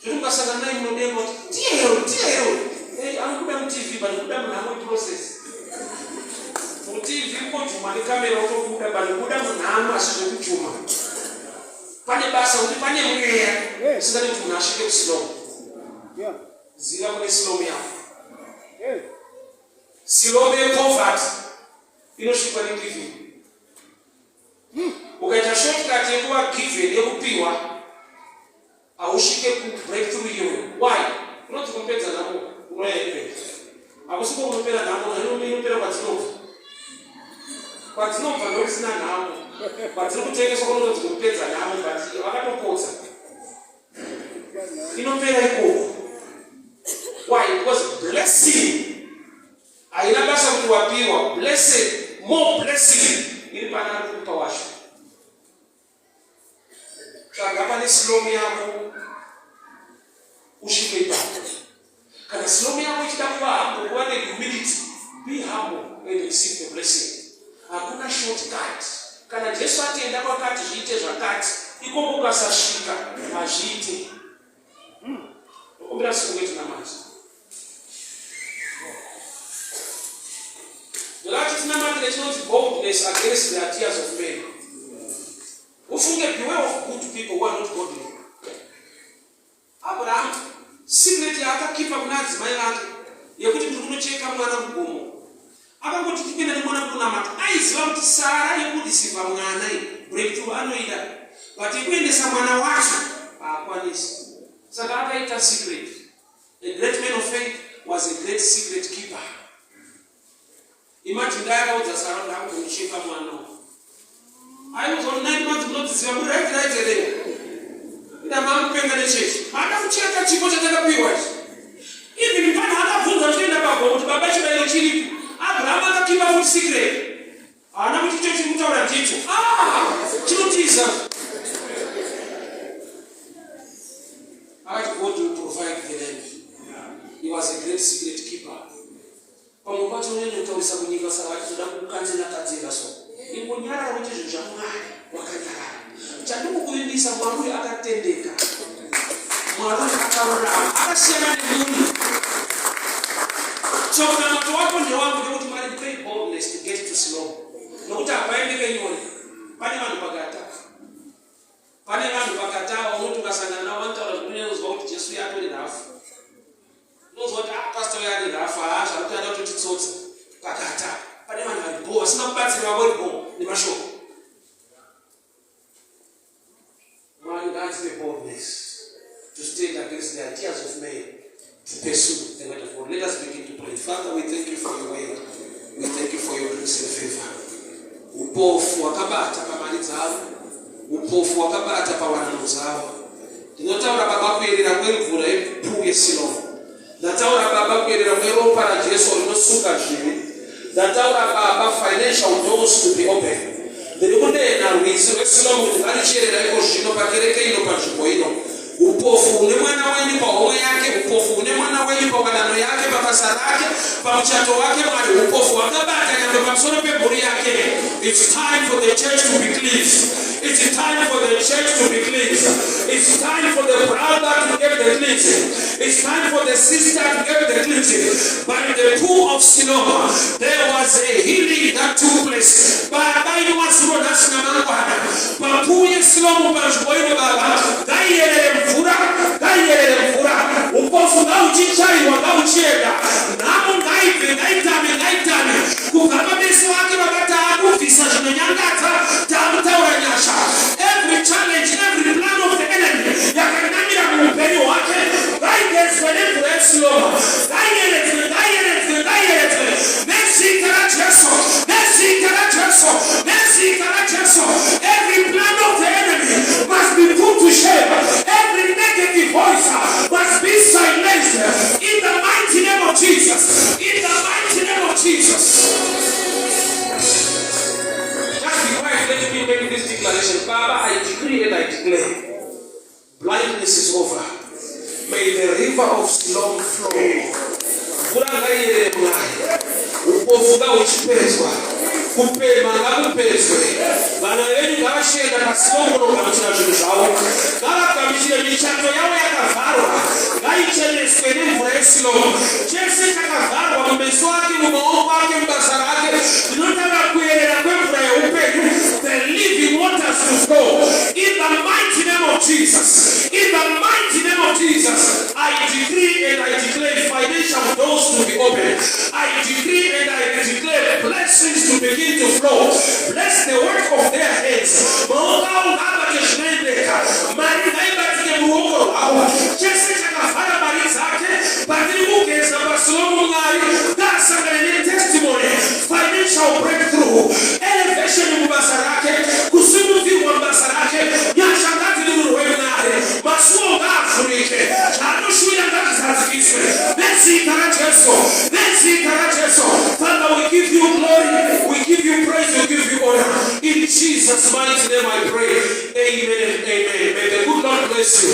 Zvekuti mukasangana naye munodemba kuti ndiye here uyu, ndiye here uyu. Hey, anobuda muTV but kubuda munhamo iprocess. MuTV kujuma nekamera wotobuda but kubuda munhamo asi zvekujuma. Pane basa kuti pane mweya usingadi kuti munhu asvike kusilomu. Ziva kune silomu yako. Silomu yepoverty inosvikwa negiving. Ukaita shortcut yekuva given yekupiwa hausvike kubreakthrough iyoyo. Why? Unonzi kumupedza nhamo unoya anyway. Hakusiko kunopera nhamo, inopera kwadzinobva. Kwadzinobva ndokusina nhamo. Kwadziri kutengeswa kunonzi kumupedza nhamo but vakatopotsa. Inopera ikoko. Why? Because blessing haina basa kuti wapiwa blessing, more blessing iri pana ari kukupa wacho. Tsvaga pane silomu yako usvike ipapo. Kana silomu yako ichida kuva humble, kuva nehumility, be humble and receive the blessing. Hakuna shortcut. Kana Jesu ati enda kwakati zviite zvakati, ikoko ukasasvika hazviite. Ndokumbira simuke tinamate. Ndoda kuti tinamatire chinonzi boldness against the ideas of men. Ufunge beware of good people who are not godly. Abraham secret yaakakipa kuna adzimai vake yekuti ndiri kunocheka mwana mugomo. Akangoti tipinda nemwana kunamata. Aiziva kuti Sara yekudisiva mwana iyi breakthrough anoida. But yekuendesa mwana wacho haakwanisi. Saka akaita secret. A great man of faith was a great secret keeper. Imagine dai akaudza Sara kuti ndakuzomucheka mwana uyu. Aiudzwa kuti 9 months munodziziva muri right right here. Ida mamupenga nechechi. Maada kucheka chipo chatakapiwa ichi. Even pana akabvunza achienda pagomo kuti baba chibayiro chiripi. Abraham akakipa futi secret. Haana kuti icho chiri kutaura ndicho. Ah, chinotiza. Akati God will provide the lamb. He was a great secret keeper. Pamwe pacho unonyanya kutaurisa kunyika saka vachitoda kukanzela kanzela so. Ingonyarara uite zvinhu zvaMwari wakanyarara. Chandinokuvimbisa Mwari uyu akatendeka. Mwari uyu akarurama. Akasiyana nemunhu. So munamato wako ndewangu ndekuti Mwari pray boldness to get to Siloam. Nokuti hapaendeke nyore. Pane vanhu pakati apa. Pane vanhu pakati ava unoti ukasangana navo vanotaura zvinonyanyonzwa kuti Jesu uya atori rafu. Unonzwa kuti ah pastor uya ari rafu haa zvakuti ada kutotitsotsa pakati apa. Pane vanhu vari bho vasina kubatsira vangori bho nemashoko. Mwari ngaatipe boldness to stand against the ideas of men to pursue the word of God. Let us begin to pray. Father, we thank you for your word. We thank you for your grace and favor. Upofu wakabata pamari dzavo, upofu wakabata pawanano dzavo. Ndinotaura Baba kuyerera kwemvura yepuu yeSilomu. Ndataura Baba kuyerera kweropa raJesu rinosuka zvivi. Ndataura Baba financial doors to be open. Ndiri kudenha rwizi rweSilomu kuti ngarichiyerera iko zvino pakereke ino panzvimbo ino. Upofu hune mwana wenyu pahomwe yake, upofu hune mwana wenyu pawanano yake, pabasa rake, pamuchato wake, Mwari, upofu hwakabata nyangwe pamusoro pemhuri yake. It's time for the church to be cleansed. It's time for the church to be cleansed. It's time for the brother to get the cleansing. It's time for the sister to get the cleansing. By the pool of Siloam, there was a healing that took place. Baba inowazuro nhasi namangwana. Papool yeSilomu panzvimbo ino baba, ngaiyerere mvura, ngaiyerere mvura. Upofu ngauchichaiwa, ngauchienda. Nhamo ngaibve, ngaitame, ngaitame. Kubva pameso ake baba taakubvisa zvinonyangadza, taakutaura nyasha. Every challenge, every plan of the enemy yakanamira muupenyu hwake ngaigezwe nemvura yeSilomu. Ngaiyeredzwe, ngaiyeredzwe, ngaiyeredzwe nezita raJesu, nezita raJesu. Declaration. Baba, I decree and I declare blindness is over. May the river of Siloam flow. Mvura ngaiyerere, Mwari. Upofu ngahuchipedzwa, kupemha ngakupedzwe. Vana venyu ngavachienda paSiloam kunogamuchira zvinhu zvavo. Ngavagamuchire michato yavo yakavharwa, ngaicheneswe nemvura yeSiloam. Chese chakavharwa mumeso ake, mumaoko ake, mubasa rake, ndinotaura kuyerera kwemvura yeupenyu, the living waters to flow in the mighty name of Jesus. In the mighty name of Jesus, I decree and I declare financial doors to be open. I decree and I declare blessings to begin to flow. Bless the work of their hands. Maoko avo ngaabate zvinoendeka, mari ngaibatike muruoko rwavo. Chese chakavhara mari dzake, patiri kugeza paSiloam, Mwari ngaasangane netestimony, financial breakthrough, elevation mubasa rake, kusimudzirwa mubasa rake. Nyasha ngadzidururwe, Mwari. Masuo ngaavhurike, zvaanoshuvira ngazvizadzikiswe nezita raJesu, nezita raJesu. Father, we give you glory, we give you praise, we give you honor. In Jesus' mighty name I pray. Amen and amen. May the good Lord bless you.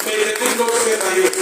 May the good Lord favor you.